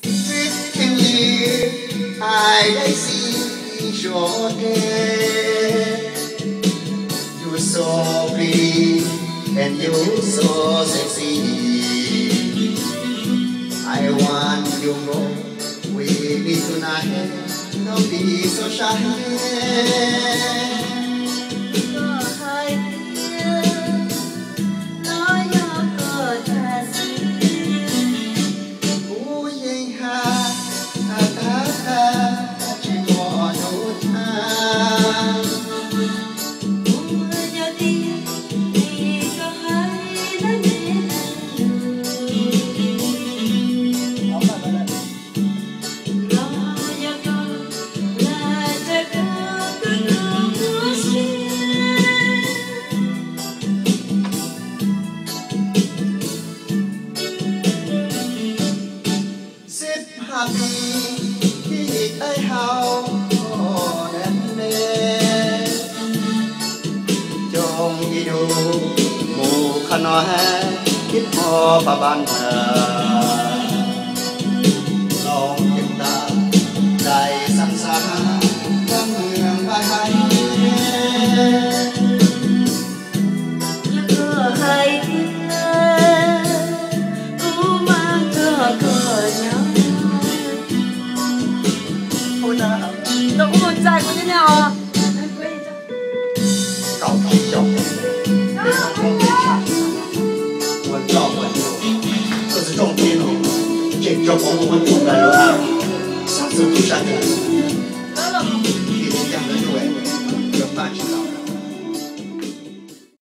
Thiaj li hais dab tsi ib suab dej. You so pretty and you so sexy. I want you more. We need tonight. Don't be so shy. Koj hais tias no yog koj tag xwb. Kuv yeej hais tag tag, tsis muaj lub thaj. Kuv nyob tiag li koj hais na me. Sib hais pib thib ib taig hau ne, coob ib nus mus qhov no hais ib hmo pab npab ntawd. Los ceev tas dai xab xab, koj mus npaj hais. Yog koj hais tiag, kuv mam nrog koj nyob. Tau kuv mus txais kuv cov nyuj os. Kaum tsib xyoos, ua noj ua ntsug, txog txog rooj tij no, tseem tso pov muag muab tug nqa lawm, xav txog tub sab kis.